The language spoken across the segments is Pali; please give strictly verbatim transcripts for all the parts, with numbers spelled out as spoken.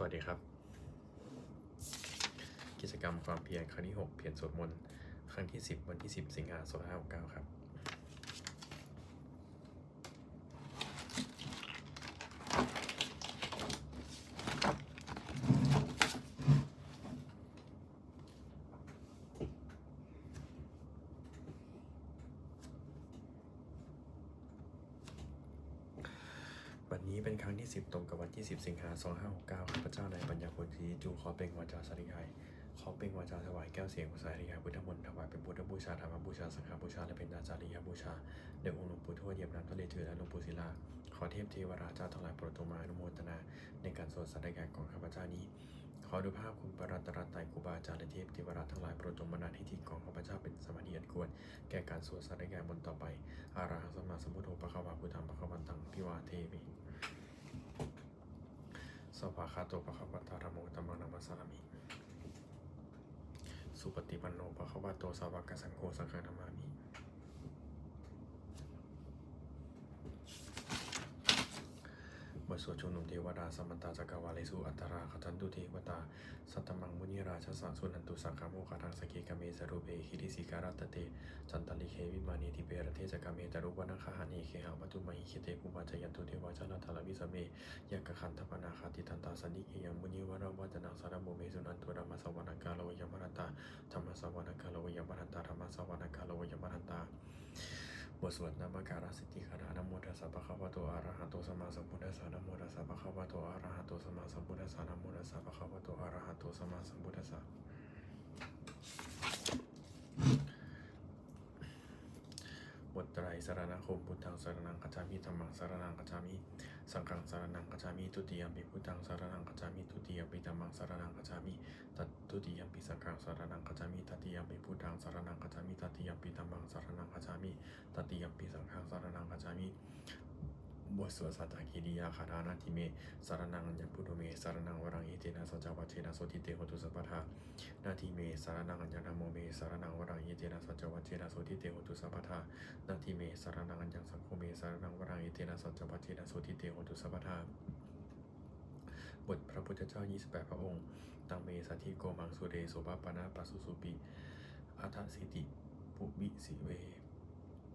สวัสดีครับ กิจกรรมความเพียรครั้งที่หก เพียรสวดมนต์ครั้งที่สิบ วันที่สิบ สิงหา สองห้าหกเก้า ครับ วันนี้เป็นครั้งที่สิบ ตรงกับวันที่สิบ สิงหา สองห้าหกเก้า ข้าพเจ้านายปัญญา โพธิจู ขอเปล่งวาจาสาธยาย ขอเปล่งวาจาถวายแก้วเสียงอุสาธยายพุทธมนต์ ถวายเป็นพุทธบูชา ธรรมบูชา สังฆบูชา และเป็นอาจาริยบูชา แด่องค์หลวงปู่ทวดเหยียบน้ำทะเลจืด และหลวงปู่ศิลา ขอเทพเทวราชเจ้าทั้งหลายโปรดจงมาอนุโมทนาในการสวดสาธยายของข้าพเจ้านี้ ขออานุภาพคุณพระรัตนตรัย ครูบาอาจารย์ และเทพเทวราชทั้งหลายโปรดจงบันดาลให้จิตของข้าพเจ้าเป็นสมาธิอันควรแก่การสวดสาธยายมนต์ต่อไป Arahaṃ sammāsambuddho bhagavā, buddhaṃ bhagavantaṃ abhivādemi. Svākkhāto bhagavatā dhammo, dhammaṃ namassāmi. Supaṭipanno bhagavato sāvakasaṅgho, saṅghaṃ namāmi. บทสวดชุมนุมเทวดา Samantā cakkavāḷesu atrāgacchantu devatā, saddhammaṃ munirājassa suṇantu saggamokkhadaṃ. Sagge kāme ca rūpe girisikharataṭe cantalikkhe vimāne, dīpe raṭṭhe ca gāme taruvanagahane gehavatthumhi khette, bhummā cāyantu devā jalathalavisame yakkhagandhabbanāgā, tiṭṭhantā santike yaṃ munivaravacanaṃ sādhavo me suṇantu. Dhammassavanakālo ayam bhadantā, dhammassavanakālo ayam bhadantā, dhammassavanakālo ayam bhadantā. บทสวดนมการสิทธิคาถา Namo tassa bhagavato arahato sammāsambuddhassa. Namo tassa bhagavato arahato sammāsambuddhassa. Namo tassa bhagavato arahato sammāsambuddhassa. บทไตรสรณคมน์ Buddhaṃ saraṇaṃ gacchāmi, dhammaṃ saraṇaṃ gacchāmi, saṅghaṃ saraṇaṃ gacchāmi. Dutiyampi buddhaṃ saraṇaṃ gacchāmi, dutiyampi dhammaṃ saraṇaṃ gacchāmi, tat- dutiyampi saṅghaṃ saraṇaṃ gacchāmi, tatiyampi buddhaṃ saraṇaṃ gacchāmi, tatiyampi dhammaṃ saraṇaṃ gacchāmi, tatiyampi saṅghaṃ saraṇaṃ gacchāmi. บทสวดสัจจกิริยาคาถา Natthi me saraṇaṃ aññaṃ, buddho me saraṇaṃ varaṃ, etena saccavajjena sotthi te hotu sabbadā. Natthi me saraṇaṃ aññaṃ, dhammo me saraṇaṃ varaṃ, etena saccavajjena sotthi te hotu sabbadā. Natthi me saraṇaṃ aññaṃ, saṅgho me saraṇaṃ varaṃ, etena saccavajjena sotthi te hotu sabbadā. บทพระพุทธเจ้า ยี่สิบแปด พระองค์ Taṃ me santike maṃ sūre sopapannapassutsupi, aṭṭhāsi puvvisi ve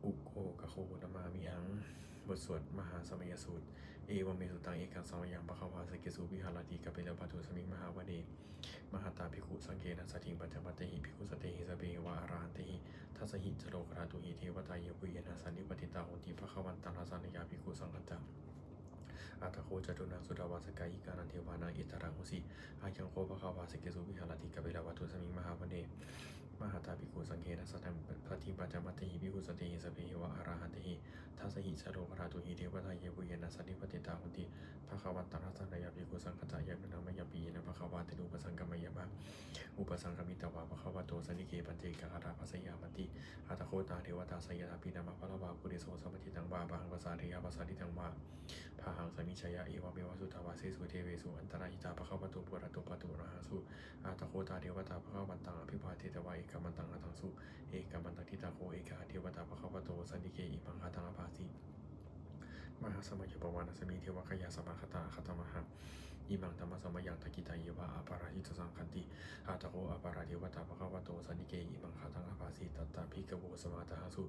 ukokakho namāmihaṃ. บทสวดมหาสมัยสูตร Evaṃ me sutaṃ. Ekaṃ samayaṃ bhagavā sakkesu viharati kapilavatthusmiṃ mahāvane mahatā bhikkhusaṅghena saddhiṃ pañcamattehi bhikkhusatehi sabbeheva arahantehi. Dasahi ca lokadhātūhi devatā yebhuyyena sannipatitā honti bhagavantaṃ dassanāya bhikkhusaṅghañca. Atha kho catunnaṃ suddhāvāsakāyikānaṃ devānaṃ etadahosi: Ayaṃ kho bhagavā sakkesu viharati kapilavatthusmiṃ mahāvane mahatā bhikkhusaṅghena saddhiṃ pañcamattehi bhikkhusatehi sabbeheva arahantehi. Dasahi ca lokadhātūhi devatā yebhuyyena sannipatitā honti bhagavantaṃ dassanāya bhikkhusaṅghañca. Yannūna mayampi yena bhagavā tenupasaṅkameyyāma, upasaṅkamitvā bhagavato santike paccekagāthā bhāseyyāmāti. Atha kho tā devatā seyyathāpi nāma balavā puriso sammiñjitaṃ vā bāhaṃ pasāreyya, pasāritaṃ vā bāhaṃ sammiñjeyya, evameva suddhāvāsesu devesu antarahitā bhagavato purato pāturahaṃsu. Atha kho tā devatā bhagavantaṃ abhivādetvā ekamantaṃ aṭṭhaṃsu. Ekamantaṃ ṭhitā kho ekā devatā bhagavato santike imaṃ gāthaṃ abhāsi: Mahāsamayapavānasmiṃ devakāyā samāgatā, āgatamha imaṃ dhammasamayaṃ dakkhitāyeva aparājitasaṅghanti. Atha kho aparā devatā bhagavato santike imaṃ gāthaṃ abhāsi: Tatra bhikkhavo samādahaṃsu,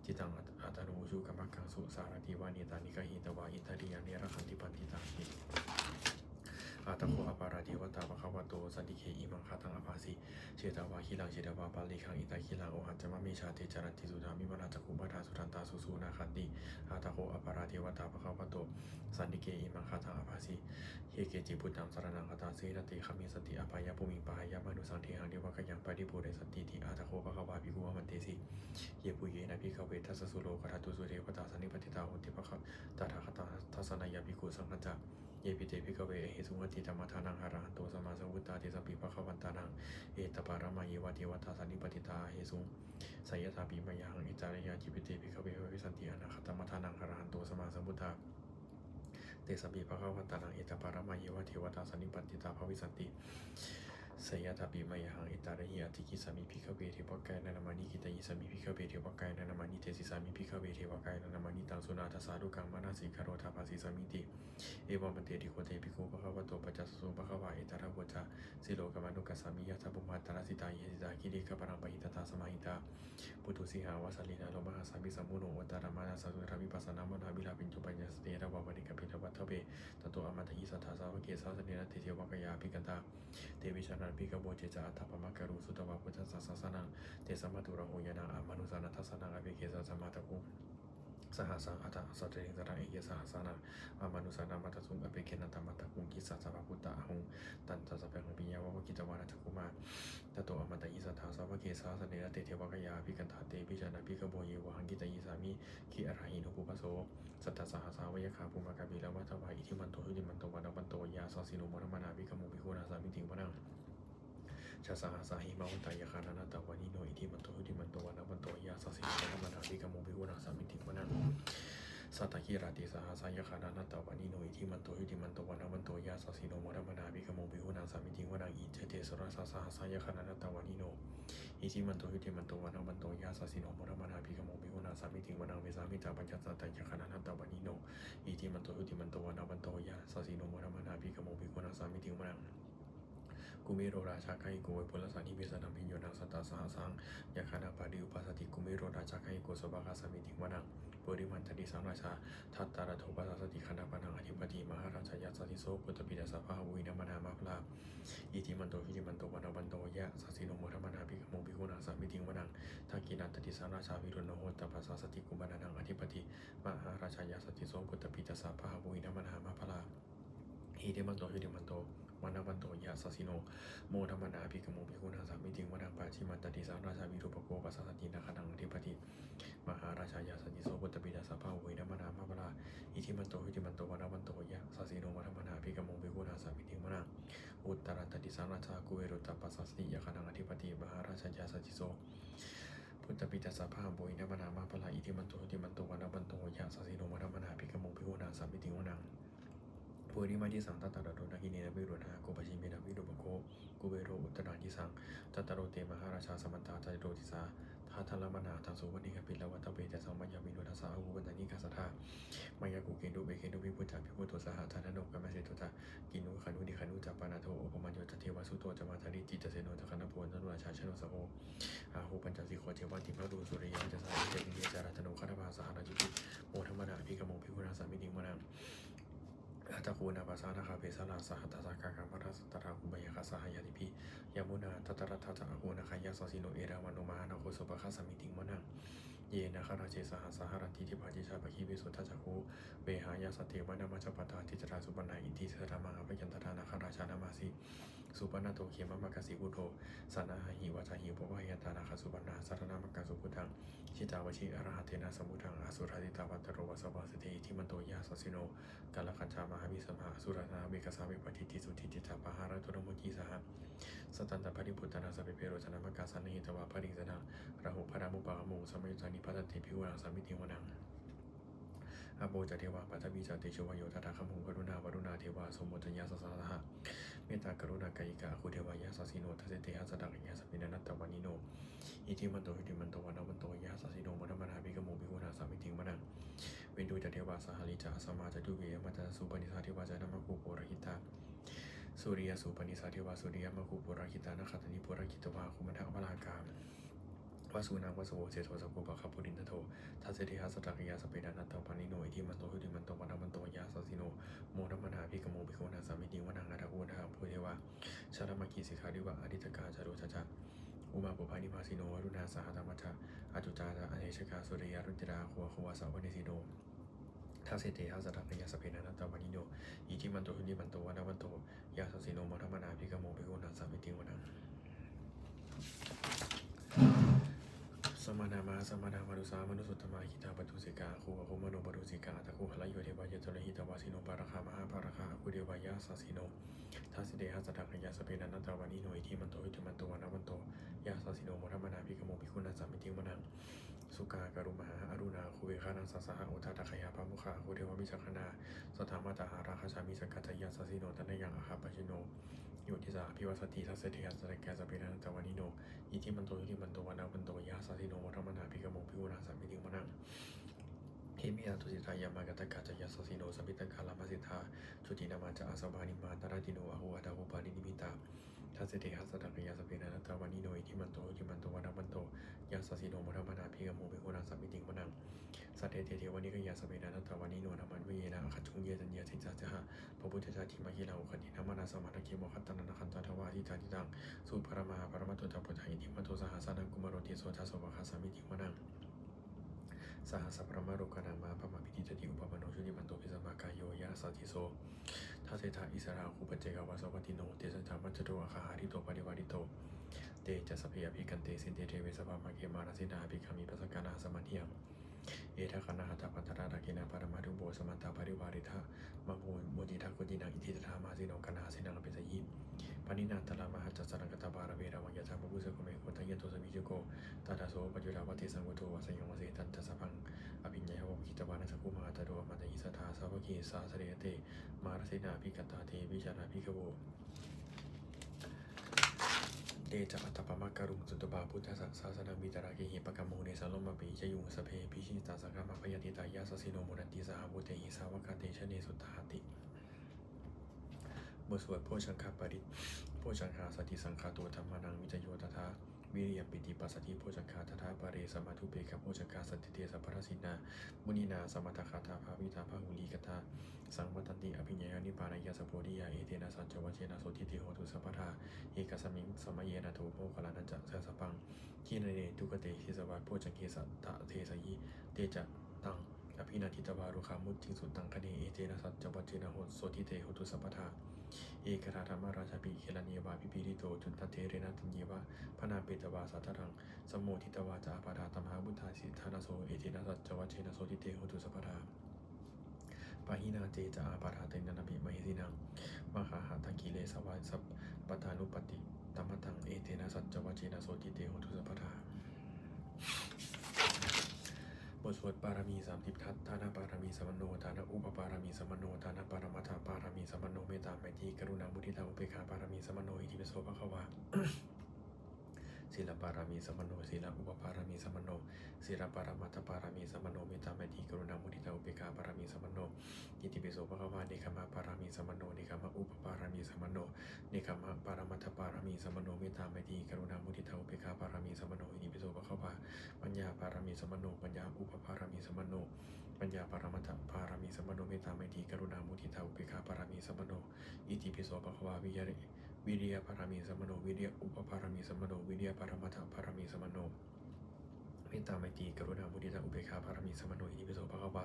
cittaṃ attano ujukamakaṃsu, sārathīva nettāni gahetvā, indriyāni rakkhanti paṇḍitāti. Atha kho aparā devatā bhagavato santike imaṃ gāthaṃ abhāsi: Chetvā khīlaṃ chetvā palighaṃ, indakhīlaṃ ohaccamanejā, te caranti suddhā vimalā, cakkhumatā sudantā susunāgāti. Atha kho aparā devatā bhagavato santike imaṃ gāthaṃ abhāsi: Ye keci buddhaṃ saraṇaṃ gatāse, na te gamissanti apāyabhūmiṃ, pahāya mānusaṃ dehaṃ, devakāyaṃ paripūressantīti. Atha kho bhagavā bhikkhū āmantesi: Yebhuyyena bhikkhave dasasu lokadhātūsu devatā sannipatitā honti bhagavato tathāgataṃ dassanāya bhikkhusaṅghañca. Yepi te bhikkhave ahesuṃ atītamaddhānaṃ arahanto sammāsambuddhā, tesampi bhagavantānaṃ etaparamāyeva devatā sannipatitā ahesuṃ, seyyathāpi mayhaṃ etarahi. Yepi te bhikkhave bhavissanti anāgatamaddhānaṃ arahanto sammāsambuddhā, tesampi bhagavantānaṃ etaparamāyeva devatā sannipatitā bhavissanti, Seyyathāpi mayhaṃ etarahi, ācikkhissāmi bhikkhave devakāyānaṃ nāmāni. Kittayissāmi bhikkhave devakāyānaṃ nāmāni. Desissāmi bhikkhave devakāyānaṃ nāmāni. Taṃ suṇātha sādhukaṃ manasikarotha bhāsissāmīti. Evaṃ bhanteti kho te bhikkhū bhagavato paccassosuṃ. Bhagavā etadavoca: Silokamanukassāmi, yattha bhummā tadassitā; ye sitā girigabbharaṃ, pahitattā samāhitā. Puthū sīhāva sallīnā, lomahaṃsābhisambhuno; odātamanasā suddhā, vippasannamanāvilā. Bhiyyo pañcasate ñatvā, vane kāpilavatthave; tato āmantayi satthā, sāvake sāsane rate. Devakāyā abhikkantā, te vijānātha bhikkhavo. Te ca ātappamakaruṃ, sutvā buddhassa sāsanaṃ; tesaṃ mahātaraho ñāṇaṃ, amanussāna dassanaṃ. Appeke satamaddakkhuṃ, sahassaṃ atha sattariṃ. Sataṃ eke sahassānaṃ, amanussānamaddasuṃ; appekenantamaddakkhuṃ, disā sabbā phuṭā ahuṃ. Tañca sabbaṃ abhiññāya, vavakkhitvāna cakkhumā; tato āmantayi satthā, sāvake sāsane rate. Devakāyā abhikkantā, te vijānātha bhikkhavo; ye vohaṃ kittayissāmi, girāhi anupubbaso. Sattasahassā va yakkhā, bhummā kāpilavatthavā; iddhimanto jutimanto, vaṇṇavanto yasassino; modamānā abhikkāmuṃ, bhikkhūnaṃ samitiṃ vanaṃ. Chasahassā hemavatā, yakkhā nānattavaṇṇino; iddhimanto jutimanto, vaṇṇavanto yasassino; modamānā abhikkāmuṃ, bhikkhūnaṃ samitiṃ vanaṃ. Sātāgirā tisahassā, yakkhā nānattavaṇṇino; iddhimanto jutimanto, vaṇṇavanto yasassino; modamānā abhikkāmuṃ, bhikkhūnaṃ samitiṃ vanaṃ. Iccete soḷasasahassā, yakkhā nānattavaṇṇino; iddhimanto jutimanto, vaṇṇavanto yasassino; modamānā abhikkāmuṃ, bhikkhūnaṃ samitiṃ vanaṃ. Vessāmittā pañcasatā, yakkhā nānattavaṇṇino; iddhimanto jutimanto, vaṇṇavanto yasassino; modamānā abhikkāmuṃ, bhikkhūnaṃ samitiṃ vanaṃ. Kumero rājagahiko, vepullassa nivesanaṃ; bhiyyo naṃ satasahassaṃ, yakkhānaṃ payirupāsati; kumero rājagahiko, sopāga samitiṃ vanaṃ. Purimañca disaṃ rājā, dhataraṭṭho pasāsati; gandhabbānaṃ ādhipati, mahārājā yasassi so. Puttāpi tassa bahavo, indanāmā mahabbalā; iddhimanto jutimanto, vaṇṇavanto yasassino; modamānā abhikkāmuṃ, bhikkhūnaṃ samitiṃ vanaṃ. Dakkhiṇañca disaṃ rājā, virūḷho tappasāsati; kumbhaṇḍānaṃ ādhipati, mahārājā yasassi so. Puttāpi tassa bahavo, indanāmā mahabbalā; iddhimanto jutimanto, vaṇṇavanto yasassino; modamānā abhikkāmuṃ, bhikkhūnaṃ samitiṃ vanaṃ. Pacchimañca disaṃ rājā, virūpakkho pasāsati; nāgānaṃ ādhipati, mahārājā yasassi so. Puttāpi tassa bahavo, indanāmā mahabbalā; iddhimanto jutimanto, vaṇṇavanto yasassino; modamānā abhikkāmuṃ, bhikkhūnaṃ samitiṃ vanaṃ. Uttarañca disaṃ rājā, kuvero tappasāsati; yakkhānaṃ ādhipati, mahārājā yasassi so. Puttāpi tassa bahavo, indanāmā mahabbalā; iddhimanto jutimanto, vaṇṇavanto yasassino; modamānā abhikkāmuṃ, bhikkhūnaṃ samitiṃ vanaṃ. Purimaṃ disaṃ dhataraṭṭho, dakkhiṇena virūḷhako; pacchimena virūpakkho, kuvero uttaraṃ disaṃ. Cattāro te mahārājā, samantā caturo disā; daddallamānā aṭṭhaṃsu, vane kāpilavatthave. Tesaṃ māyāvino dāsā, āgū vañcanikā saṭhā; māyā kuṭeṇḍu veṭeṇḍu, viṭucca viṭuṭo saha; candano kāmaseṭṭho ca, kinnughaṇḍu nighaṇḍu ca; panādo opamañño ca, devasūto ca mātali; cittaseno ca gandhabbo, taruṇā ca janosabho. Āgū pañcasikho ceva, timbarū suriyavacchasā; ete caññe ca rājāno, gandhabbā saha rājubhi; modamānā abhikkāmuṃ, bhikkhūnaṃ samitiṃ vanaṃ. Athāgū nābhasā nāgā, vesālā saha tacchakā; kambalassatarā āgū, pāyāgā saha ñātibhi. Yāmunā dhataraṭṭhā ca, āgū nāgā yasassino; erāvaṇo mahānāgo, sopāga samitiṃ vanaṃ. Ye nāgarāje sahasā haranti, dibbā dijā pakkhi visuddhacakkhū; vehāyasā te vanamajjhapattā, citrā supaṇṇā iti tesa nāmaṃ. Abhayantadā nāgarājānamāsi, supaṇṇato khemamakāsi buddho. Saṇhāhi vācāhi upavhayantā, nāgā supaṇṇā saraṇamakaṃsu buddhaṃ. Jitā vajirahatthena, samuddaṃ asurā sitā; bhātaro vāsavassete, iddhimanto yasassino. Kālakañjā mahābhismā, asurā dānaveghasā; vepacitti sucitti ca, pahārādo namucī saha. Satañca baliputtānaṃ, sabbe bherojāmakā; sannayhitvā baliṃ senaṃ, rāhubhaddamupāgamuṃ. Samayodāni bhaddante, bhikkhūnaṃ samitiṃ vanaṃ. Āpo ca devā paṭhavī ca, tejo vāyo tadāgamuṃ; varuṇā vāruṇā devā, somo ca yasasā saha. Mettākaruṇākāyikā, āgū devā yasassino; dasete dasadhā kāyā, sabbe nānattavaṇṇino. Iddhimanto jutimanto, vaṇṇavanto yasassino; modamānā abhikkāmuṃ, bhikkhūnaṃ samitiṃ vanaṃ. Veṇḍū ca devā sahalī ca, asamā ca duve yamā; candassūpanisā devā, candamāgū purakkhitā. Sūriyasūpanisā devā, sūriyamāgū purakkhitā; nakkhattāni purakkhitvā, āgū mandavalāhakā. Vasūnaṃ vāsavo seṭṭho, sakkopāga purindado. Dasete dasadhā kāyā, sabbe nānattavaṇṇino; iddhimanto jutimanto, vaṇṇavanto yasassino; modamānā abhikkāmuṃ, bhikkhūnaṃ samitiṃ vanaṃ. Athāgū nāgarāja devā, jalamaggisikhāriva; ariṭṭhakā ca rojā ca, ummāpupphanibhāsino. Varuṇā sahadhammā ca, accutā ca anejakā; sūleyyarucirā āgū, āgū vāsavanesino. Dasete dasadhā kāyā, sabbe nānattavaṇṇino; iddhimanto jutimanto, vaṇṇavanto yasassino; modamānā abhikkāmuṃ, bhikkhūnaṃ samitiṃ vanaṃ. Samānā mahāsamānā, mānusā mānusuttamā; khiḍḍāpadosikā āgū, āgū manopadosikā. Athāgū harayo devā, ye ca lohitavāsino; pāragā mahāpāragā, āgū devā yasassino. Dasete dasadhā kāyā sabbe nānattavaṇṇino, iddhimanto jutimanto vaṇṇavanto yasassino, modamānā abhikkāmuṃ bhikkhūnaṃ samitiṃ vanaṃ. Sukkā karumhā aruṇā āgū veghanasā saha, odātagayhā pāmokkhā āgū devā vicakkhaṇā. Sadāmattā hāragajā missakā ca yasassino, thanayaṃ āgā pajjunno yo disā abhivassati. Dasete dasadhā kāyā sabbe nānattavaṇṇino, iddhimanto jutimanto vaṇṇavanto yasassino, modamānā abhikkāmuṃ bhikkhūnaṃ samitiṃ vanaṃ. Khemiyā tusitā yāmā kaṭṭhakā ca yasassino, lambitakā lāmaseṭṭhā jotināmā ca āsavā, nimmānaratino āgū athāgū paranimmitā. Dasete dasadhā kāyā sabbe nānattavaṇṇino, iddhimanto jutimanto vaṇṇavanto yasassino, modamānā abhikkāmuṃ bhikkhūnaṃ samitiṃ vanaṃ. Saṭṭhete devanikāyā sabbe nānattavaṇṇino, nāmanvayena āgañchuṃ ye caññe sadisā saha. Pavutthajātimakkhīlaṃ oghatiṇṇamanāsavaṃ, dakkhemoghataraṃ nāgaṃ candaṃva asitātitaṃ. Subrahmā paramatto ca puttā iddhimato saha, sanaṅkumāro tisso ca sopāga samitiṃ vanaṃ. Sahassabrahmalokānaṃ mahābrahmābhitiṭṭhati, upapanno jutimanto bhismākāyo yasassi so. Dasettha issarā āgū paccekavasavattino, tesañca majjhato āga hārito parivārito. Te ca sabbe abhikkante sainde deve sabrahmake, mārasenā abhikkāmi passa kaṇhassa mandiyaṃ. Etha gaṇhatha bandhatha rāgena, pamādo vo samantā parivāretha. Mā vo muñcittha koci naṃ, iti tattha mahāseno kaṇhasenaṃ apesayi. Pāṇinā talamāhacca saraṃ katvāna bheravaṃ, yathā pāvussako megho thanayanto savijjuko. Tadā so paccudāvatti saṅkuddho asayaṃvase, tañca sabbaṃ abhiññāya vavakkhitvāna cakkhumā, tato āmantayi satthā sāvake sāsane rate. Mārasenā abhikkantā te vijānātha bhikkhavo. Te ca ātappamakaruṃ sutvā buddhassa sāsanaṃ, vītarāgehi pakkāmuṃ nesaṃ lomampi iñjayuṃ. Sabbe abhisaṅkhittā saṅgāmā bhayātītā, yasassino modanti saha bhūtehi sāvakā te janesutāti. บทสวดโพชฌังคปริตร Bojjhaṅgā satisaṅkhāto dhammānaṃ vicayo tathā, viriyampīti passaddhi bojjhaṅgā, tathāpare samādhupekkhabojjhaṅgā, satiṭṭhite samāraddhā muninā sammadakkhātā bhāvitā bahulīkatā, saṃvattanti abhiññāya nibbānāya ca bodhiyā. Etena saccavajjena sotthi te hotu sabbadā. Ekasmiṃ samaye nātho moggallānañca sabbaṃ, khīṇe dukkhaṭe disvā bojjhaṅge tathesāyi. Te ca taṃ abhinanditvā rogā mucciṃsu taṅkhaṇe. Etena saccavajjena sotthi te hotu sabbadā. Ekadā dhammarājāpi gelaññeva nippīડિto, cundattherena taññeva bhaṇāpetvā sādaraṃ, sammoditvā ca ābādhā tamhā vuṭṭhāsi ṭhānaso. Etena saccavajjena sotthi te hotu sabbadā. Pahīnā te ca ābādhā tiṇṇannampi mahesinaṃ, maggāhatakilesāva sabbattha nuppatikamatthaṃ. Etena saccavajjena sotthi te hotu sabbadā. บทสวดบารมีสามสิบทัศ Dāna pāramī sampanno, dāna upapāramī sampanno, dāna paramatthapāramī sampanno, mettā maitrī karuṇā muditā upekkhā pāramī sampanno, itipi so bhagavā. Sīla pāramī sampanno, sīla upapāramī sampanno, sīla paramatthapāramī sampanno, mettā maitrī karuṇā muditā upekkhā pāramī sampanno, itipi so bhagavā. Nekkhamma pāramī sampanno, nekkhamma upapāramī sampanno, nekkhamma paramatthapāramī sampanno, mettā maitrī karuṇā muditā upekkhā pāramī sampanno, itipi so bhagavā. Paññā pāramī sampanno, paññā upapāramī sampanno, paññā paramatthapāramī sampanno, mettā maitrī karuṇā muditā upekkhā pāramī sampanno, itipi so bhagavā. Viriya, viriya pāramī sampanno, viriya upapāramī sampanno, viriya paramatthapāramī sampanno, mettā maitrī karuṇā muditā upekkhā pāramī sampanno, itipi so bhagavā.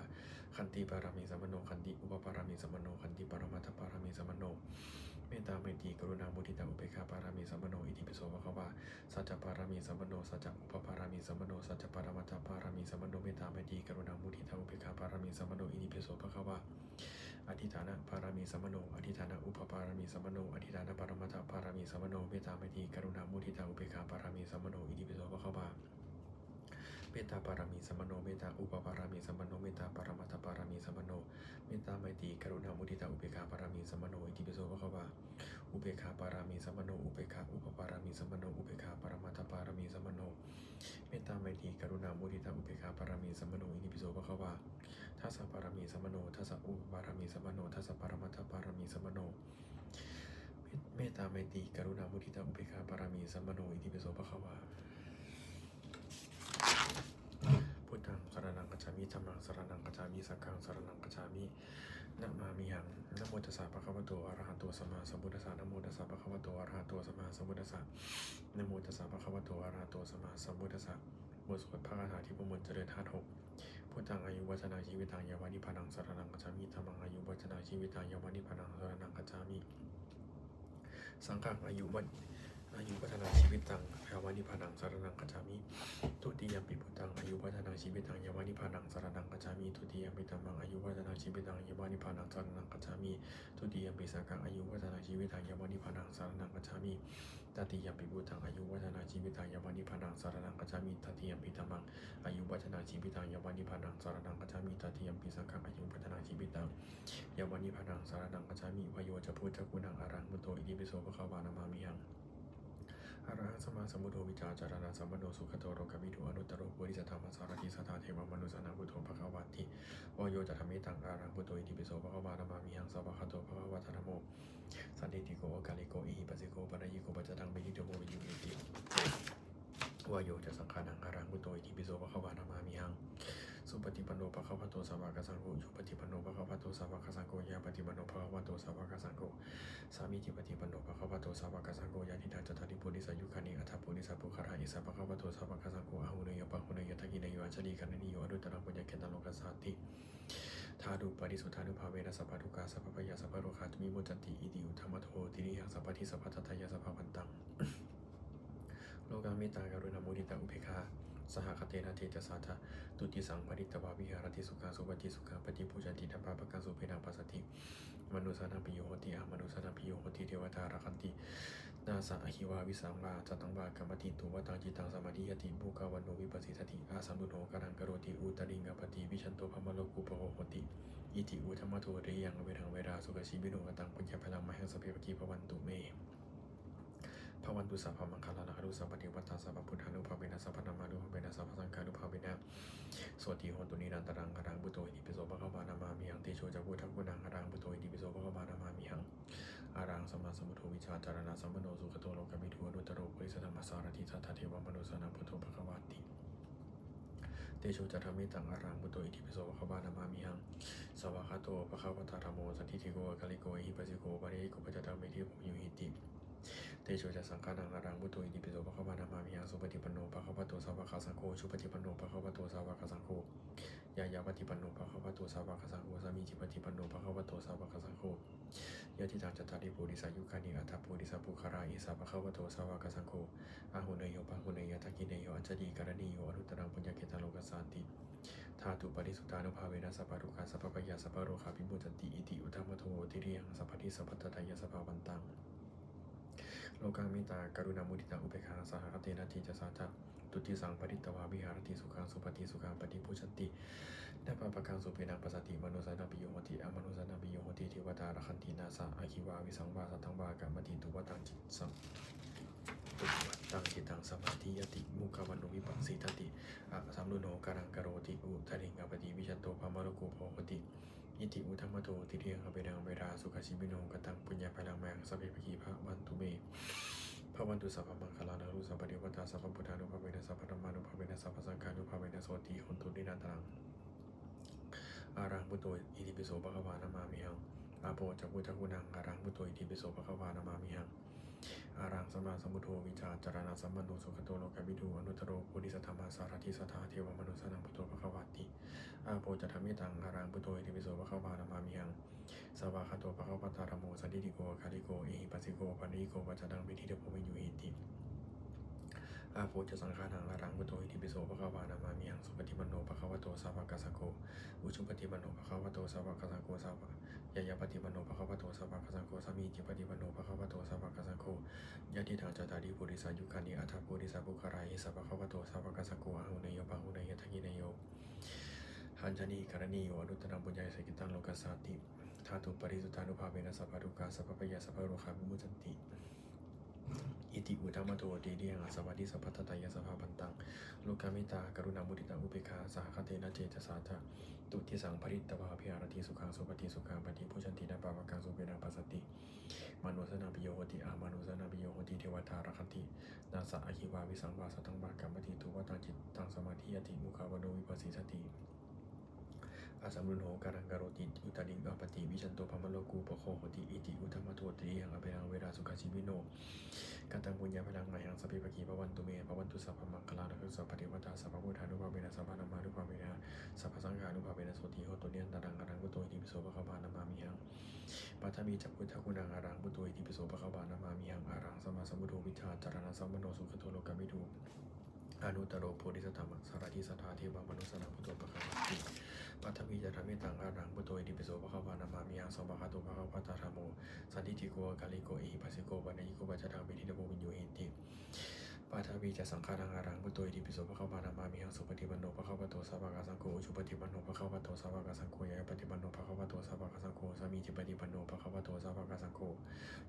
Khanti pāramī sampanno, khanti upapāramī sampanno, khanti paramatthapāramī sampanno, mettā maitrī karuṇā muditā upekkhā pāramī sampanno, itipi so bhagavā. Sacca pāramī sampanno, sacca upapāramī sampanno, sacca paramatthapāramī sampanno, mettā maitrī karuṇā muditā upekkhā pāramī sampanno, itipi so bhagavā. Adhiṭṭhāna pāramī sampanno, adhiṭṭhāna upapāramī sampanno, adhiṭṭhāna paramatthapāramī sampanno, mettā maitrī karuṇā muditā upekkhā pāramī sampanno, itipi so bhagavā. Mettā pāramī sampanno, mettā upapāramī sampanno, mettā paramatthapāramī sampanno, mettā maitrī karuṇā muditā upekkhā pāramī sampanno, itipi so bhagavā. Upekkhā pāramī sampanno, upekkhā upapāramī sampanno, upekkhā paramatthapāramī sampanno, mettā maitrī karuṇā muditā upekkhā pāramī sampanno, itipi so bhagavā. Dasa pāramī sampanno, dasa upapāramī sampanno, dasa paramatthapāramī sampanno, met-, mettā maitrī karuṇā muditā upekkhā pāramī sampanno, itipi so bhagavā. Buddhaṃ saraṇaṃ gacchāmi, dhammaṃ saraṇaṃ gacchāmi, saṅghaṃ saraṇaṃ gacchāmi, namāmihaṃ. Namo tassa bhagavato arahato sammāsambuddhassa, namo tassa bhagavato arahato sammāsambuddhassa, namo tassa bhagavato arahato sammāsambuddhassa. บทสวดพระคาถาทิพยมนต์เจริญธาตุหก Buddhaṃ āyuvaḍḍhanaṃ jīvitaṃ yāva nibbānaṃ saraṇaṃ gacchāmi. Dhammaṃ āyuvaḍḍhanaṃ jīvitaṃ yāva nibbānaṃ saraṇaṃ gacchāmi. Saṅghaṃ āyuvaḍ-, Āyuvaḍḍhanaṃ jīvitaṃ yāva nibbānaṃ saraṇaṃ gacchāmi. Dutiyampi buddhaṃ āyuvaḍḍhanaṃ jīvitaṃ yāva nibbānaṃ saraṇaṃ gacchāmi. Dutiyampi dhammaṃ āyuvaḍḍhanaṃ jīvitaṃ yāva nibbānaṃ saraṇaṃ gacchāmi. Dutiyampi saṅghaṃ āyuvaḍḍhanaṃ jīvitaṃ yāva nibbānaṃ saraṇaṃ gacchāmi. Tatiyampi buddhaṃ āyuvaḍḍhanaṃ jīvitaṃ yāva nibbānaṃ saraṇaṃ gacchāmi. Tatiyampi dhammaṃ āyuvaḍḍhanaṃ jīvitaṃ yāva nibbānaṃ saraṇaṃ gacchāmi. Tatiyampi saṅghaṃ āyuvaḍḍhanaṃ jīvitaṃ yāva nibbānaṃ saraṇaṃ gacchāmi. Vayo ca buddhaguṇaṃ arahaṃ buddho itipi so bhagavā namāmihaṃ. Arahaṃ sammāsambuddho vijjācaraṇasampanno sugato lokavidū anuttaro purisadammasārathi satthā devamanussānaṃ buddho bhagavāti. Vayo ca dhammetaṃ arahaṃ buddho itipi so bhagavā namāmihaṃ. Svākkhāto bhagavatā dhammo sandiṭṭhiko akāliko ehipassiko opanayiko paccattaṃ veditabbo viññūhīti. Vayo ca saṅghānaṃ arahaṃ buddho itipi so bhagavā namāmihaṃ. Supaṭipanno bhagavato sāvakasaṅgho, ujupaṭipanno bhagavato sāvakasaṅgho, ñāyapaṭipanno bhagavato sāvakasaṅgho, sāmīcipaṭipanno bhagavato sāvakasaṅgho, yadidaṃ cattāri purisayugāni aṭṭha purisapuggalā, esa bhagavato sāvakasaṅgho, āhuneyyo pāhuneyyo dakkhiṇeyyo añjalikaraṇīyo anuttaraṃ puññakkhettaṃ lokassāti. Dhātuparisuddhānubhāvena sabbadukkhā sabbabhayā sabbarogā vimuccanti. Iti uddhamadho tiriyaṃ sabbadhi sabbattatāya sabbāvantaṃ lokaṃ mettā karuṇā muditā upekkhā sahagatena cetasā ca tuṭṭhisaṃ pharitvā viharati. Sukhaṃ supati, sukhaṃ paṭibujjhati, na pāpakaṃ supinaṃ passati, manussānaṃ piyo hoti, amanussānaṃ piyo hoti, devatā rakkhanti, nāssa aggi vā visaṃ vā satthaṃ vā kamati, tuvaṭaṃ cittaṃ samādhiyati, mukhavaṇṇo vippasīdati, asammūḷho kālaṃ karoti, uttariṃ appaṭivijjhanto brahmalokūpago hoti. Iti uddhamadho tiriyaṃ averaṃ averā sukhajīvino, kataṃ puññaphalaṃ mayhaṃ sabbe bhāgī bhavantu me. Bhavatu sabbamaṅgalaṃ, rakkhantu sabbadevatā, sabbabuddhānubhāvena sabbadhammānubhāvena sabbasaṅghānubhāvena sotthī hontu nirantaraṃ. Arahaṃ buddho itipi so bhagavā namāmihaṃ. Tejo ca buddhaguṇaṃ arahaṃ buddho itipi so bhagavā namāmihaṃ. Arahaṃ sammāsambuddho vijjācaraṇasampanno sugato lokavidū anuttaro purisadammasārathi satthā devamanussānaṃ buddho bhagavāti. Tejo ca dhammetaṃ arahaṃ buddho itipi so bhagavā namāmihaṃ. Svākkhāto bhagavatā dhammo sandiṭṭhiko akāliko ehipassiko opanayiko paccattaṃ veditabbo viññūhīti. Tejo ca saṅghānaṃ arahaṃ buddho itipi so bhagavā namāmihaṃ. Supaṭipanno bhagavato sāvakasaṅgho, ujupaṭipanno bhagavato sāvakasaṅgho, ñāyapaṭipanno bhagavato sāvakasaṅgho, sāmīcipaṭipanno bhagavato sāvakasaṅgho, yadidaṃ cattāri purisayugāni aṭṭha purisapuggalā, esa bhagavato sāvakasaṅgho, āhuneyyo pāhuneyyo dakkhiṇeyyo añjalikaraṇīyo anuttaraṃ puññakkhettaṃ lokassāti. Dhātuparisuddhānubhāvena sabbadukkhā sabbabhayā sabbarogā vimuccanti. Iti uddhamadho tiriyaṃ sabbadhi sabbattatāya sabbāvantaṃ lokaṃ mettā karuṇā muditā upekkhā sahagatena cetasā ca tuṭṭhisaṃ pharitvā viharati. Sukhaṃ supati, sukhaṃ paṭibujjhati, na pāpakaṃ supinaṃ passati, manussānaṃ piyo hoti, amanussānaṃ piyo hoti, devatā rakkhanti, nāssa aggi vā visaṃ vā satthaṃ vā kamati, tuvaṭaṃ cit- sam- tuvaṭaṃ cittaṃ samādhiyati, mukhavaṇṇo vippasīdati, asammūḷho kālaṃ karoti, uttariṃ appaṭivijjhanto brahmalokūpago hoti. Iti uddhamadho tiriyaṃ averaṃ averā sukhajīvino, kataṃ puññaphalaṃ mayhaṃ sabbe bhāgī bhavantu me. Bhavatu sabbamaṅgalaṃ, rakkhantu sabbadevatā, sabbabuddhānubhāvena sabbadhammānubhāvena sabbasaṅghānubhāvena sotthī hontu nirantaraṃ. Arahaṃ buddho itipi so bhagavā namāmihaṃ. Āpo ca buddhaguṇaṃ arahaṃ buddho itipi so bhagavā namāmihaṃ. Arahaṃ sammāsambuddho vijjācaraṇasampanno sugato lokavidū anuttaro purisadammasārathi satthā devamanussānaṃ buddho bhagavāti. Āpo ca dhammetaṃ arahaṃ buddho itipi so bhagavā namāmihaṃ. Svākkhāto bhagavatā dhammo sandiṭṭhiko akāliko ehipassiko opanayiko paccattaṃ veditabbo viññūhīti. Āpo ca saṅghānaṃ arahaṃ buddho itipi so bhagavā namāmihaṃ. Supaṭipanno bhagavato sāvakasaṅgho, ujupaṭipanno bhagavato sāvakasaṅgho, sāva- ñāyapaṭipanno bhagavato sāvakasaṅgho, sāmīcipaṭipanno bhagavato sāvakasaṅgho, yadidaṃ cattāri purisayugāni aṭṭha purisapuggalā, esa bhagavato sāvakasaṅgho, āhuneyyo pāhuneyyo dakkhiṇeyyo añjalikaraṇīyo anuttaraṃ puññakkhettaṃ lokassāti. Dhātuparisuddhānubhāvena sabbadukkhā sabbabhayā sabbarogā vimuccanti. Iti uddhamadho tiriyaṃ sabbadhi sabbattatāya sabbāvantaṃ lokaṃ mettā karuṇā muditā upekkhā sahagatena cetasā ca tuṭṭhisaṃ pharitvā viharati. Sukhaṃ supati, sukhaṃ paṭibujjhati, na pāpakaṃ supinaṃ passati, manussānaṃ piyo hoti, amanussānaṃ piyo hoti, devatā rakkhanti, nāssa aggi vā visaṃ vā satthaṃ vā kamati, tuvaṭaṃ cittaṃ samādhiyati, mukhavaṇṇo vippasīdati, asammūḷho kālaṃ karoti, uttariṃ appaṭivijjhanto brahmalokūpago hoti. Iti uddhamadho tiriyaṃ averaṃ averā sukhajīvino, Kataṃ puññaphalaṃ mayhaṃ sabbe bhāgī bhavantu me. Bhavatu sabbamaṅgalaṃ, rakkhantu sabbadevatā, sabbabuddhānubhāvena, sabbadhammānubhāvena, sabbasaṅghānubhāvena, sotthī hontu nirantaraṃ. Arahaṃ buddho itipi so bhagavā namāmihaṃ. Paṭhavī ca buddhaguṇaṃ, arahaṃ buddho itipi so bhagavā namāmihaṃ. Arahaṃ sammāsambuddho vijjācaraṇasampanno sugato lokavidū anuttaro purisadammasārathi satthā devamanussānaṃ buddho bhagavāti. Paṭhavī ca dhammetaṃ, arahaṃ buddho itipi so bhagavā namāmihaṃ. Svākkhāto bhagavatā dhammo sandiṭṭhiko akāliko ehipassiko opanayiko paccattaṃ veditabbo viññūhīti. Paṭhavī ca saṅghānaṃ, arahaṃ buddho itipi so bhagavā namāmihaṃ. Supaṭipanno bhagavato sāvakasaṅgho, ujupaṭipanno bhagavato sāvakasaṅgho, ñāyapaṭipanno bhagavato sāvakasaṅgho, sāmīcipaṭipanno bhagavato sāvakasaṅgho,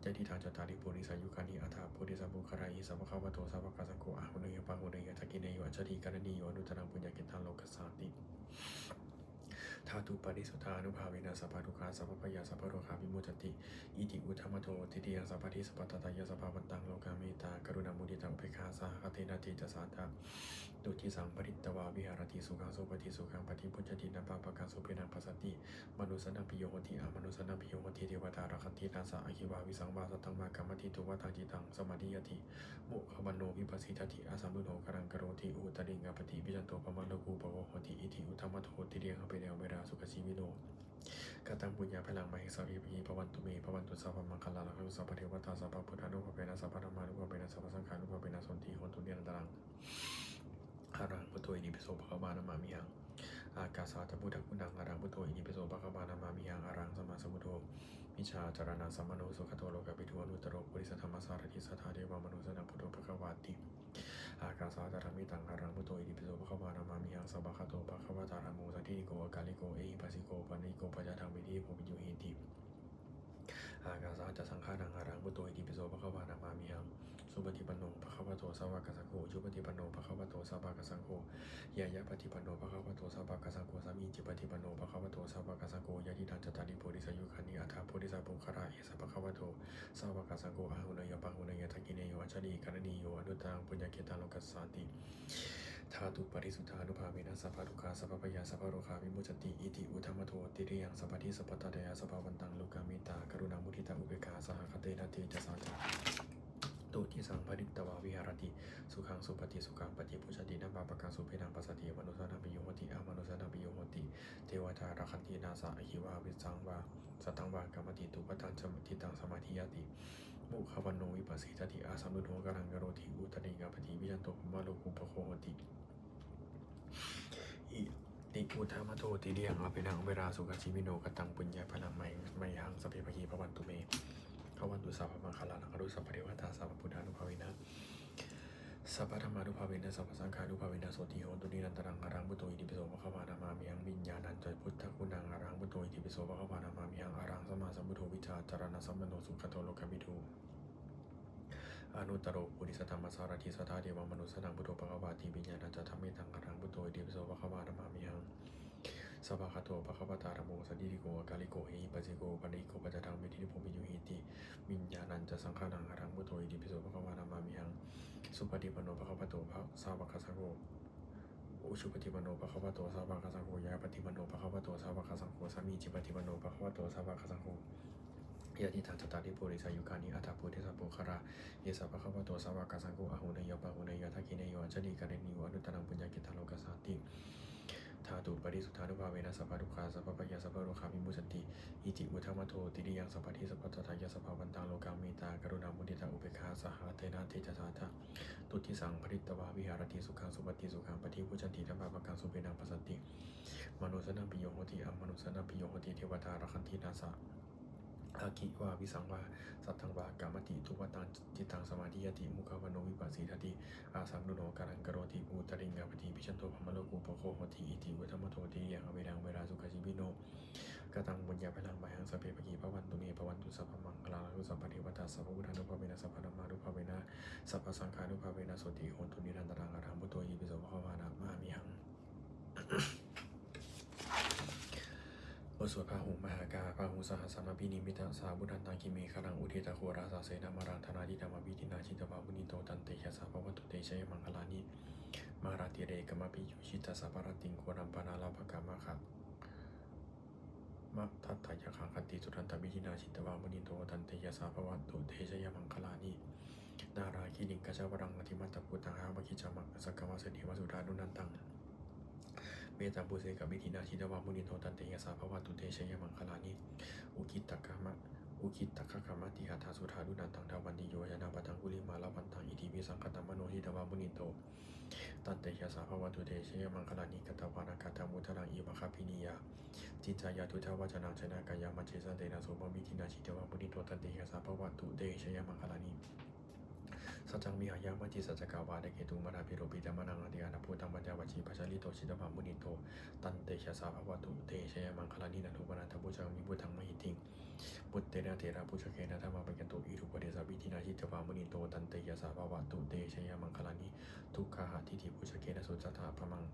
yadidaṃ cattāri purisayugāni aṭṭha purisapuggalā, esa bhagavato sāvakasaṅgho, āhuneyyo pāhuneyyo dakkhiṇeyyo añjalikaraṇīyo anuttaraṃ puññakkhettaṃ lokassāti. Dhātuparisuddhānubhāvena sabbadukkhā sabbabhayā sabbarogā vimuccanti. Iti uddhamadho tiriyaṃ sabbadhi sabbattatāya sabbāvantaṃ lokaṃ mettā karuṇā muditā upekkhā sahagatena cetasā catuddisaṃ pharitvā viharati. Sukhaṃ supati, sukhaṃ paṭibujjhati, na pāpakaṃ supinaṃ passati, manussānaṃ piyo hoti, amanussānaṃ piyo hoti, devatā rakkhanti, nāssa aggi vā visaṃ vā satthaṃ vā kamati, tuvaṭaṃ cittaṃ samādhiyati, mukhavaṇṇo vippasīdati, asammūḷho kālaṃ karoti, uttariṃ appaṭivijjhanto brahmalokūpago hoti. Iti uddhamadho tiriyaṃ apetaṃ averā sukhajīvino. Kataṃ puññaphalaṃ mayhaṃ sabbe bhāgī bhavantu me. Bhavatu sabbamaṅgalaṃ, rakkhantu sabbadevatā, sabbabuddhānubhāvena, sabbadhammānubhāvena, sabbasaṅghānubhāvena, sotthī hontu nirantaraṃ. Arahaṃ buddho itipi so bhagavā namāmihaṃ. Ākāsā ca buddhaguṇaṃ, arahaṃ buddho itipi so bhagavā namāmihaṃ. Arahaṃ sammāsambuddho vijjācaraṇasampanno sugato lokavidū anuttaro purisadammasārathi satthā devamanussānaṃ buddho bhagavāti. Ākāsā ca dhammetaṃ, arahaṃ buddho itipi so bhagavā namāmihaṃ. Svākkhāto bhagavatā dhammo sandiṭṭhiko akāliko ehipassiko opanayiko paccattaṃ veditabbo viññūhīti. Ākāsā ca saṅghānaṃ, arahaṃ buddho itipi so bhagavā namāmihaṃ. Supaṭipanno bhagavato sāvakasaṅgho, ujupaṭipanno bhagavato sāvakasaṅgho, ñāyapaṭipanno bhagavato sāvakasaṅgho, sāmīcipaṭipanno bhagavato sāvakasaṅgho, yadidaṃ cattāri purisayugāni aṭṭha purisapuggalā, esa bhagavato sāvakasaṅgho, āhuneyyo pāhuneyyo dakkhiṇeyyo añjalikaraṇīyo anuttaraṃ puññakkhettaṃ lokassāti. Dhātuparisuddhānubhāvena sabbadukkhā sabbabhayā sabbarogā vimuccanti. Iti uddhamadho tiriyaṃ sabbadhi sabbattatāya sabbāvantaṃ lokaṃ mettā karuṇā muditā upekkhā sahagatena cetasā catuddisaṃ pharitvā viharati. Sukhaṃ supati, sukhaṃ paṭibujjhati, na pāpakaṃ supinaṃ passati, manussānaṃ piyo hoti, amanussānaṃ piyo hoti, devatā rakkhanti, nāssa aggi vā visaṃ vā satthaṃ vā kamati, tuvaṭaṃ cittaṃ samādhiyati, mukhavaṇṇo vippasīdati, asammūḷho kālaṃ karoti, uttariṃ appaṭivijjhanto brahmalokūpago hoti. Iti uddhamadho tiriyaṃ apetaṃ averā sukhajīvino. Kataṃ puññaphalaṃ mayhaṃ sabbe bhāgī bhavantu me. Bhavatu sabbamaṅgalaṃ, rakkhantu sabbadevatā, sabbabuddhānubhāvena, sabbadhammānubhāvena, sabbasaṅghānubhāvena, sotthī hontu nirantaraṃ. Arahaṃ buddho itipi so bhagavā namāmihaṃ. Viññāṇañca buddhaguṇaṃ, arahaṃ buddho itipi so bhagavā namāmihaṃ. Arahaṃ sammāsambuddho vijjācaraṇasampanno sugato lokavidū anuttaro purisadammasārathi satthā devamanussānaṃ buddho bhagavāti. Viññāṇañca dhammetaṃ, arahaṃ buddho itipi so bhagavā namāmihaṃ. Svākkhāto bhagavatā dhammo sandiṭṭhiko akāliko ehipassiko opanayiko paccattaṃ veditabbo viññūhīti. Viññāṇañca saṅghānaṃ, arahaṃ buddho itipi so bhagavā namāmihaṃ. Supaṭipanno bhagavato sāvakasaṅgho, ujupaṭipanno bhagavato sāvakasaṅgho, ñāyapaṭipanno bhagavato sāvakasaṅgho, sāmīcipaṭipanno bhagavato sāvakasaṅgho, yadidaṃ cattāri purisayugāni aṭṭha purisapuggalā, esa bhagavato sāvakasaṅgho, āhuneyyo pāhuneyyo dakkhiṇeyyo añjalikaraṇīyo anuttaraṃ puññakkhettaṃ lokassāti. Dhātuparisuddhānubhāvena sabbadukkhā sabbabhayā sabbarogā vimuccanti. Iti uddhamadho tiriyaṃ sabbadhi sabbattatāya sabbāvantaṃ lokaṃ mettā karuṇā muditā upekkhā sahagatena cetasā catuddisaṃ pharitvā viharati. Sukhaṃ supati, sukhaṃ paṭibujjhati, na pāpakaṃ supinaṃ passati, manussānaṃ piyo hoti, amanussānaṃ piyo hoti, devatā rakkhanti, nāssa aggi vā visaṃ vā satthaṃ vā kamati, tuvaṭaṃ cittaṃ samādhiyati, mukhavaṇṇo vippasīdati, asammūḷho kālaṃ karoti, uttariṃ appaṭivijjhanto brahmalokūpago hoti. Iti uddhamadho tiriyaṃ apetaṃ averā sukhajīvino. Kataṃ puññaphalaṃ mayhaṃ sabbe bhāgī bhavantu me. Bhavatu sabbamaṅgalaṃ, rakkhantu sabbadevatā, sabbabuddhānubhāvena, sabbadhammānubhāvena, sabbasaṅghānubhāvena, sotthī hontu nirantaraṃ. Arahaṃ buddho itipi so bhagavā namāmihaṃ. บทสวดพาหุงมหากา Bāhuṃ sahassamabhinimmitasāvudhantaṃ, grīmekhalaṃ uditaghorasasenamāraṃ, dānādidhammavidhinā jitavā munindo, tantejasā bhavatu te jayamaṅgalāni. Mārātirekamabhiyujjhitasabbarattiṃ, ghorampanāḷavakamakkhamathaddhayakkhaṃ, khantīsudantavidhinā jitavā munindo, tantejasā bhavatu te jayamaṅgalāni. Nāḷāgiriṃ gajavaraṃ atimattabhūtaṃ dāvaggicakkamasanīva sudāruṇantaṃ mettambusekavidhinā jitavā munindo tantejasā bhavatu te jayamaṅgalāni. Ukkhittakhaggamatihatthasudāruṇantaṃ dhāvantiyojanapathaṅgulimālavantaṃ iddhībhisaṅkhatamano jitavā munindo tantejasā bhavatu te jayamaṅgalāni. Katvāna kaṭṭhamudaraṃ iva gabbhinīyā ciñcāya duṭṭhavacanaṃ janakāyamajjhe santena somavidhinā jitavā munindo tantejasā bhavatu te jayamaṅgalāni. Saccaṃ vihāya matisaccakavādaketuṃ vādābhiropitamanaṃ atiandhabhūtaṃ pañcavaggipajalito jitavā munindo tantejasā bhavatu te jayamaṅgalāni. Nandopanandabhujagaṃ vibudhaṃ mahiddhiṃ puttena therabhujagena damāpayanto iddhūpadesavidhinā jitavā munindo tantejasā bhavatu te jayamaṅgalāni. Duggāhadiṭṭhibhujagena sudaṭṭhahatthaṃ brahmaṃ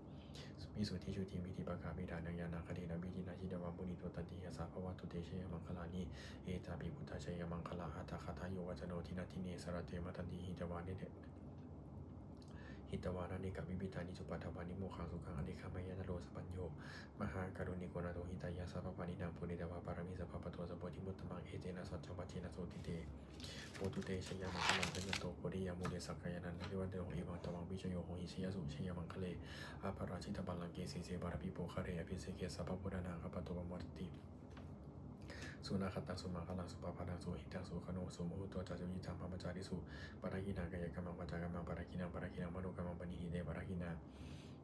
visuddhijutimiddhibakābhidhānaṃ ñāṇāgadena vidhinā jitavā munindo tantejasā bhavatu te jayamaṅgalāni. Etāpi buddhajayamaṅgalaaṭṭhagāthā yo vācano dinadine sarate matandī hitvāna hitvānanekavividhāni cupaddavāni mokkhaṃ sukhaṃ adhigameyya naro sapañño. Mahākāruṇiko nātho hitāya sabbapāṇinaṃ pūretvā pāramī sabbā patto sambodhimuttamaṃ etena saccavajjena sotthi te hotu te jayamaṅgalaṃ. Jayanto bodhiyā mūle sakyānaṃ nandivaḍḍhano evaṃ tvaṃ vijayo hohi jayassu jayamaṅgale aparājitapallaṅke sīse paṭhavipokkhare abhiseke sabbabuddhānaṃ aggappatto pamodati. Sunakkhattaṃ sumaṅgalaṃ supabhātaṃ suhuṭṭhitaṃ sukhaṇo sumuhutto ca suyiṭṭhaṃ brahmacārisu padakkhiṇaṃ kāyakammaṃ vācākammaṃ padakkhiṇaṃ padakkhiṇaṃ manokammaṃ paṇidhī te padakkhiṇā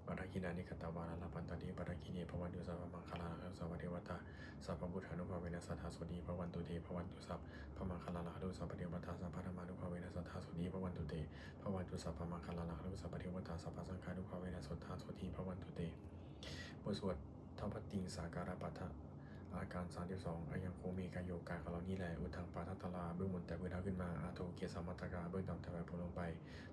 padakkhiṇāni katvāna labhantatthe padakkhiṇe. Bhavatu sabbamaṅgalaṃ rakkhantu sabbadevatā sabbabuddhānubhāvena sadā sotthī bhavantu te. Bhavatu sabbamaṅgalaṃ rakkhantu sabbadevatā sabbadhammānubhāvena sadā sotthī bhavantu te. Bhavatu sabbamaṅgalaṃ rakkhantu sabbadevatā sabbasaṅghānubhāvena sadā sotthī bhavantu te. บทสวด Dvattiṃsākārapāṭha อาการ สามสิบสอง Ayaṃ kho me kāyo กายของเรานี้แล uddhaṃ pādatalā เบื้องบนแต่พื้นเท้าขึ้นมา adho kesamatthakā เบื้องต่ำแต่ปลายผมลงไป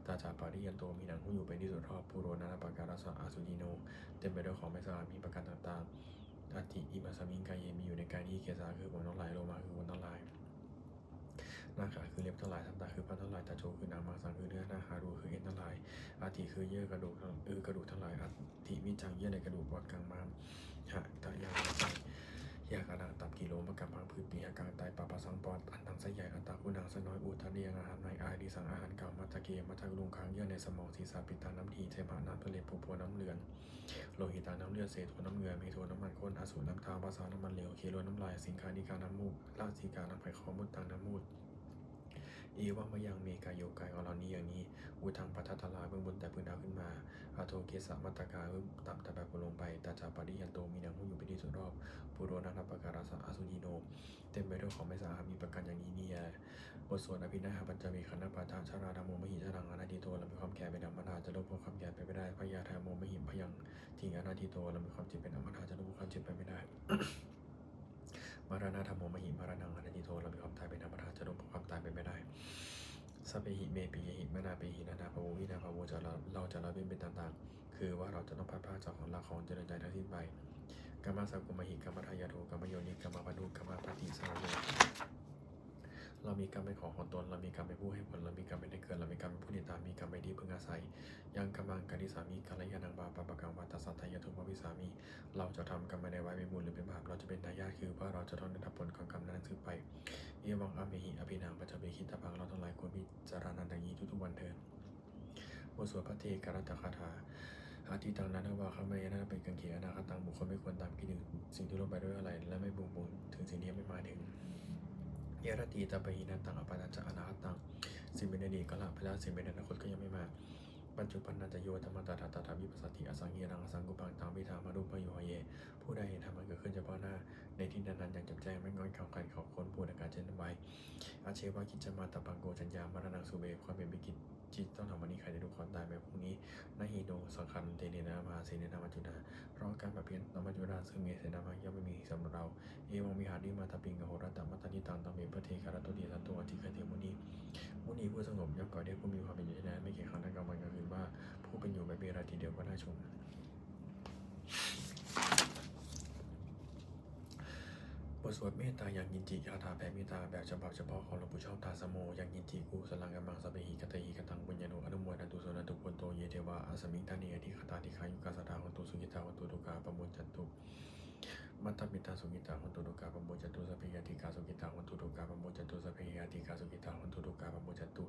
tathāpariyanto มีหนังหุ้มอยู่เป็นที่สุดรอบ pūro nānappakārassa asucino เต็มไปด้วยของไม่สะอาดมีประการต่างๆ atthi imasmiṃ kāye มีอยู่ในกายนี้ kesā คือผมทั้งหลาย lomā คือขนทั้งหลาย nakhā คือเล็บทั้งหลาย dantā คือฟันทั้งหลาย taco คือหนัง maṃsaṃ คือเนื้อ nahārū คือเอ็นทั้งหลาย aṭṭhī คือเยื่อกระดูก อือกระดูกทั้งหลาย atthi มิจฉัง เยื่อในกระดูก vaggaṃ ม้าม hadayaṃ หัวใจ yakanaṃ ตับ kilomakam พังผืด pihakaṃ ไต papphāsaṃ ปอด antaṃ ไส้ใหญ่ athagūhaṃ ไส้น้อย uttariyaṃ อาหารใน ahadisaṃ อาหารเก่า matthake มัทธะ ลุงคัง เยื่อในสมอง sisā ปิดตัง น้ำดี semha น้ำทะเล pubbo น้ำเหลือง lohitaṃ น้ำเลือด sedo น้ำเหงื่อ medo น้ำมันข้น assu น้ำตา vasā น้ำมันเหลว khero น้ำลาย siṅghāṇikā น้ำมูก lasikā น้ำไขข้อ muttaṃ น้ำมูตร Evaṃ mayaṃ me kāyo กายของเรานี้อย่างนี้ uddhaṃ pādatalā เบื้องบนแต่พื้นเท้าขึ้นมา adho kesamatthakā เบื้องต่ำแต่ปลายผมลงไป tathāpariyanto มีหนังหุ้มอยู่เป็นที่สุดรอบ pūro nānappakārassa asucino เต็มไปด้วยของไม่สะอาดมีประการอย่างนี้นี้แล บทสวด Abhiṇhapaccavekkhaṇapāṭha jarādhammomhi jaraṃ anatīto เรามีความแก่เป็นธรรมดาจะล่วงพ้นความแก่ไปไม่ได้ byādhidhammomhi byaṃ ทิ้ง anatīto เรามีความเจ็บเป็นธรรมดาจะล่วงพ้นความเจ็บไปไม่ได้ maraṇadhammomhi maraṇaṃ anatīto เรามีความตายเป็นธรรมดาจะล่วงพ้นความตายไปไม่ได้ sabbehi me piyehi manāpehi nānābhāvo vinābhāvo จะเราเราจะละเว้นเป็นต่างๆ คือว่าเราจะต้องพลัดพรากจากของรักของเจริญใจทั้งสิ้นไป kammassakomhi kammadāyādo kammayoni kammabandhu kammapāti sāyo เรามีกรรมเป็นของของตน เรามีกรรมเป็นผู้ให้ผล เรามีกรรมเป็นแดนเกิด เรามีกรรมเป็นผู้ติดตาม มีกรรมเป็นที่พึ่งอาศัย yaṃ kammaṃ karissāmi kalyāṇaṃ vā pāpakaṃ vā tassa dāyādo bhavissāmi เราจะทำกรรมอันใดไว้เป็นบุญหรือเป็นบาป เราจะเป็นทายาท คือว่าเราจะต้องได้รับผลของกรรมนั้นสืบไป evaṃ amhehi abhiṇhaṃ paccavekkhitabbaṃ เราทั้งหลายควรพิจารณาดังนี้ทุกๆวันเทอญ บทสวดภัทเทกรัตตคาถา Atītaṃ nānvāgameyya nappaṭikaṅkhe anāgataṃ บุคคลไม่ควรตามคิดถึงสิ่งที่ล่วงไปด้วยอาลัย และไม่บ่งบอกถึงสิ่งที่ยังไม่มาถึง yadatthi tappahi nāntaṃ appattañca anāgataṃ สิ่งเป็นอดีตก็ละไปแล้ว สิ่งเป็นอนาคตก็ยังไม่มา paccuppannañca yo dhammaṃ tattha tattha vipassati asaṃhiraṃ asaṅkuppaṃ taṃ viddhā manubrūhaye ผู้ใดเห็นธรรมอันเกิดขึ้นเฉพาะหน้า ในที่นั้นๆอย่างแจ่มแจ้ง ไม่ง่อนแง่นคลอนแคลน เขาควรพูดอาการเช่นนั้นไว้ ajjeva kiccamātappaṃ ko jaññā maraṇaṃ suve ความเป็นไปกิจที่ต้องทำวันนี้ ใครจะรู้ความตายแม้พรุ่งนี้ na hi no saṅgarantena mahāsenena maccunā เพราะการผัดเพี้ยนต่อมัจจุราชซึ่งมีเสนามากย่อมไม่มีสำหรับเรา evaṃ vihārimātāpiṃ ahorattamatanditaṃ taṃ ve bhaddekarattoti santo ācikkhate muni มุนีผู้สงบย่อมกล่าวเรียกผู้มีความเป็นอยู่เช่นนั้น ไม่เกียจคร้านทั้งกลางวันกลางคืนว่า ผู้เป็นอยู่ไม่มีราตรีเดียวก็น่าชม บทสวดเมตตายังกิญจิ คาถาแผ่เมตตาแบบฉบับเฉพาะของหลวงปู่ชอบ Dāsamo. Yaṃ kiñci kusalaṃ kammaṃ sabbehi katehi kataṃ puññaṃ no anumodantu suṇantu bhonto ye devā asmiṃ ṭhāne adhigatā dīghāyukā sadā hontu sukhitā hontu dukkhā pamuñcantu. Mātāpitā sukhitā hontu dukkhā pamuñcantu. Sabbe ñātikā sukhitā hontu dukkhā pamuñcantu. Sabbe ñātikā sukhitā hontu dukkhā pamuñcantu.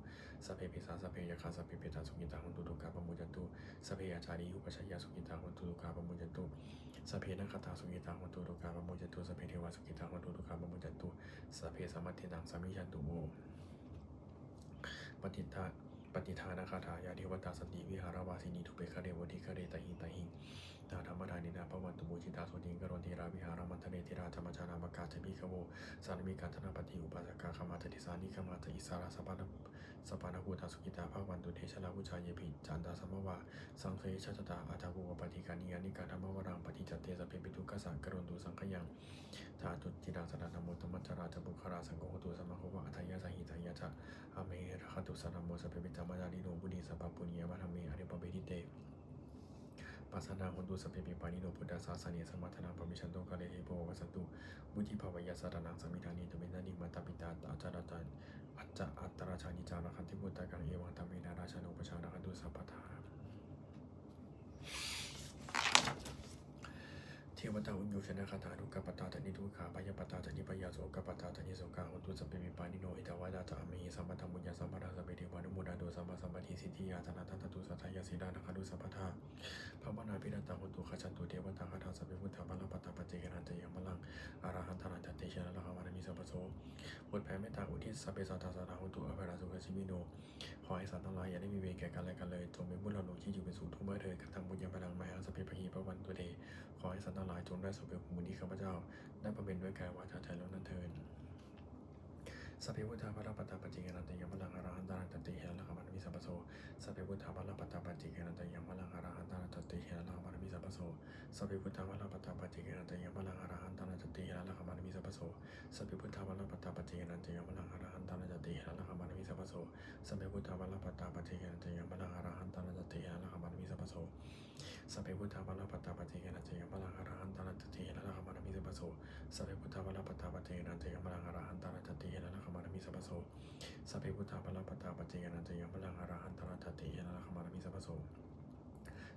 Sabbe pisā sabbe yakkhā sabbe petā sukhitā hontu dukkhā pamuccantu. Sabbe ācariyupajjhāyā sukhitā hontu dukkhā pamuccantu. Sabbe nakkhattā sukhitā hontu dukkhā pamuccantu. Sabbe devā sukhitā hontu dukkhā pamuccantu. Sabbe sampattīnaṃ samijjhantu vo. Pattidānagāthā. Yā devatā santi vihāravāsinī thūpe ghare bodhighare tahiṃ tahiṃ, tā dhammadānena bhavantu pūjitā sotthiṃ karontedha vihāramaṇḍale. Therā ca majjhā navakā ca bhikkhavo sārāmikā dānapatī upāsakā gāmā ca desā nigamā ca issarā sappāṇabhūtā sukhitā bhavantu te. Jalābujā yepi ca aṇḍasambhavā saṃsedajātā athavopapātikā niyyānikaṃ dhammavaraṃ paṭicca te sabbepi dukkhassa karontu saṅkhayaṃ. Ṭhātu cittaṃ sataṃ namo dhammaddharā ca puggalā saṅgho hotu samaggo va atthāya ca hitāya ca. Amhe rakkhatu saddhammo sabbepi dhammacārino munisappo puññaṃ abhisamecca anuppavedite. Pasannā hontu sabbepi pāṇino buddhasāsane sammā dhāraṃ pavecchanto kālantare bhūyo vāsatu vuḍḍhibhāvāya sattānaṃ samiddhaṃ netu medaniṃ. Mātā pitā atrajaṃ atrajaṃ niccaṃ rakkhanti puttakaṃ evaṃ dhammena rājāno pajaṃ rakkhantu sabbadā. Devatāuyyojanagāthā. Dukkhappattā ca niddukkhā bhayappattā ca nibbhayā sokappattā ca nissokā hontu sabbepi pāṇino. Ettāvatā ca amhehi sambhataṃ puññasampadaṃ sabbe devānumodantu sabbasampattisiddhiyā. Ṭhānaṃ dātu saddhāya sīlaṃ rakkhantu sabbadā bhāvanābhiratā hontu gacchantu devatāgatā. Sabbe buddhā balappattā paccekānañca yaṃ balaṃ arahantānañca tejena rakkhaṃ bandhāmi sabbaso. บทแผ่เมตตาอุทิศ Sabbe sattā sadā hontu averā sukhajīvino. ขอให้สัตว์ทั้งหลายอย่าได้มีเวรแก่กันและกันเลย จงเป็นผู้ดำรงชีวิตอยู่เป็นสุขทุกเมื่อเถิด Kataṃ puññaphalaṃ mayhaṃ sabbe bhāgī bhavantu te. ขอให้สัตว์ทั้งหลายจงได้สำเร็จผลบุญที่ข้าพเจ้าได้บำเพ็ญด้วยกายวาจาใจแล้วนั้นเถิด Sabbe buddhā balappattā paccekānañca yaṃ balaṃ arahantānañca tejena rakkhaṃ bandhāmi sabbaso. Sabbe buddhā balappattā paccekānañca yaṃ balaṃ arahantānañca tejena rakkhaṃ bandhāmi sabbaso. Sabbe buddhā balappattā paccekānañca yaṃ balaṃ arahantānañca tejena rakkhaṃ bandhāmi sabbaso. Sabbe buddhā balappattā paccekānañca yaṃ balaṃ arahantānañca tejena rakkhaṃ bandhāmi sabbaso. Sabbe buddhā balappattā paccekānañca yaṃ balaṃ arahantānañca tejena rakkhaṃ bandhāmi sabbaso. Sabbe buddhā balappattā paccekānañca yaṃ balaṃ arahantānañca tejena rakkhaṃ bandhāmi sabbaso. Sabbe buddhā balappattā paccekānañca yaṃ balaṃ arahantānañca tejena rakkhaṃ bandhāmi sabbaso. Sabbe buddhā balappattā paccekānañca yaṃ balaṃ arahantānañca tejena rakkhaṃ bandhāmi sabbaso.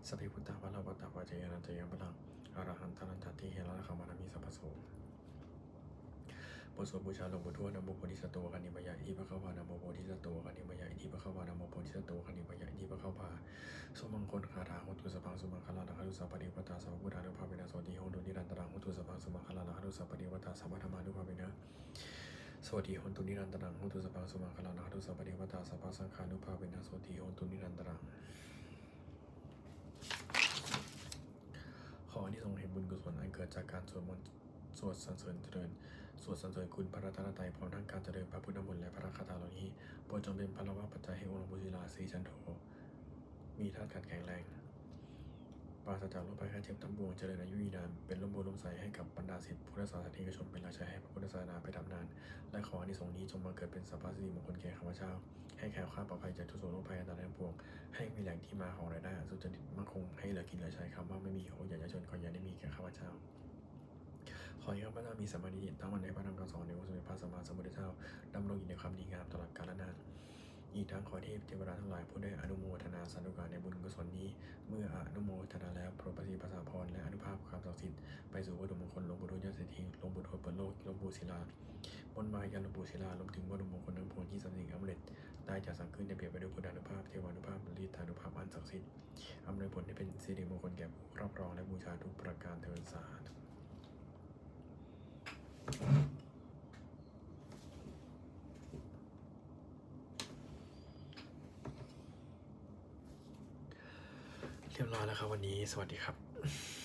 Sabbe buddhā balappattā paccekānañca yaṃ balaṃ arahantānañca tejena rakkhaṃ bandhāmi sabbaso. บทสวดบูชาหลวงปู่ทวด Namo bodhisatto āgantimāya iti bhagavā. Namo bodhisatto āgantimāya iti bhagavā. Namo bodhisatto āgantimāya iti bhagavā. Sumaṅgalagāthā. Hotu sabbaṃ sumaṅgalaṃ, rakkhantu sabbadevatā, sabbabuddhānubhāvena sotthī hontu nirantaraṃ. Hotu sabbaṃ sumaṅgalaṃ, rakkhantu sabbadevatā, sabbadhammānubhāvena sotthī hontu nirantaraṃ. Hotu sabbaṃ sumaṅgalaṃ, rakkhantu sabbadevatā, sabbasaṅghānubhāvena sotthī hontu nirantaraṃ. ขออานิสงส์แห่งบุญกุศลอันเกิดจากการสวดมนต์ สวดสรรเสริญเจริญ สวดสรรเสริญคุณพระรัตนตรัย พร้อมทั้งการเจริญพระพุทธมนต์และพระคาถาเหล่านี้ โปรดจงเป็นพลวปัจจัยให้องค์หลวงปู่ศิลา สิริจันโท มีธาตุขันธ์แข็งแรง ปราศจากโรคภัยไข้เจ็บทั้งปวง เจริญอายุยืนนาน เป็นร่มโพธิ์ร่มไทรให้กับบรรดาศิษย์พุทธศาสนิกชน เป็นหลักชัยให้พระพุทธศาสนาไปตราบนาน และขออานิสงส์นี้จงบังเกิดเป็นสัพพสิริมงคลแก่ข้าพเจ้า ให้แคล้วคลาดปลอดภัยจากทุกข์โศกโรคภัยอันตรายทั้งปวง ให้มีแหล่งที่มาของรายได้อันสุจริตมั่นคง ให้เหลือกินเหลือใช้ คำว่าไม่มีของคนยากจนขออย่าได้มีแก่ข้าพเจ้า ขอให้ข้าพเจ้ามีสัมมาทิฏฐิตั้งมั่นในพระธรรมคำสอนในองค์สมเด็จพระสัมมาสัมพุทธเจ้า ดำรงอยู่ในความดีงามตลอดกาลนาน อีกทั้งขอเทพเทวดาทั้งหลายผู้ได้อนุโมทนาสาธุการในบุญกุศลนี้ เมื่ออนุโมทนาแล้วโปรดประสิทธิ์ประสาทพรและอนุภาพความศักดิ์สิทธิ์ไปสู่วัตถุมงคลหลวงปู่ทวดยอดเศรษฐี หลวงปู่ทวดเปิดโลก หลวงปู่ศิลา มนต์มหายันต์หลวงปู่ศิลา รวมถึงวัตถุมงคลทั้งปวงที่สำเร็จสำเร็จได้จัดสร้างขึ้น ได้เปี่ยมไปด้วยพุทธานุภาพ เทวานุภาพ ฤทธานุภาพอันศักดิ์สิทธิ์ อำนวยผลให้เป็นสิริมงคลแก่ผู้ครอบครองและบูชาทุกประการเทอญ สาธุ เรียบร้อยแล้วครับวันนี้ สวัสดีครับ